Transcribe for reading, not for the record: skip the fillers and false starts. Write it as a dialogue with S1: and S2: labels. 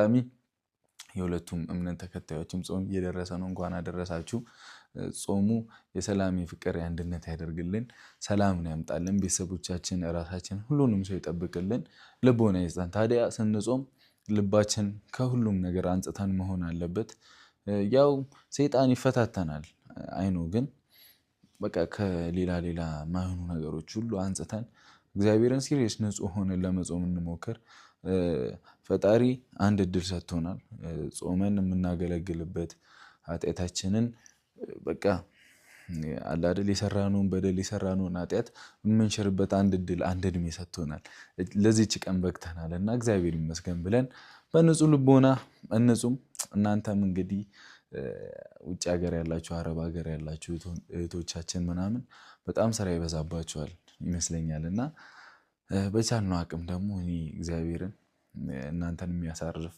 S1: አጋጣሚ የሁለቱም እምነት ተከታዮችም ጾም እየደረሰ ነው። እንኳን አደረሳችሁ። ጾሙ የሰላም፣ የፍቅር፣ የአንድነት ያደርግልን፣ ሰላምን ያምጣልን። ቤተሰቦቻችን፣ ራሳችን፣ ሁሉንም ሰው ይጠብቅልን፣ ልቦና ይስጠን። ታዲያ ስንጾም ልባችን ከሁሉም ነገር አንጽተን መሆን አለበት። ያው ሰይጣን ይፈታተናል አይኖ፣ ግን በቃ ከሌላ ሌላ ማይሆኑ ነገሮች ሁሉ አንጽተን እግዚአብሔርን serious ንጹሕ ሆነን ለመጾም እንሞክር። ፈጣሪ አንድ እድል ሰጥቶናል። ጾመን የምናገለግልበት፣ ኃጢአታችንን በቃ አለ አይደል የሰራነውን በደል፣ የሰራነውን ኃጢአት የምንሽርበት አንድ እድል፣ አንድ እድሜ ሰጥቶናል። ለዚች ቀን በቅተናል እና እግዚአብሔር ይመስገን ብለን በንጹህ ልቦና እንጹም። እናንተም እንግዲህ ውጭ ሀገር ያላችሁ፣ አረብ ሀገር ያላችሁ እህቶቻችን ምናምን በጣም ስራ ይበዛባችኋል ይመስለኛል፣ እና በቻልነው አቅም ደግሞ እኔ እግዚአብሔርን እናንተን የሚያሳርፍ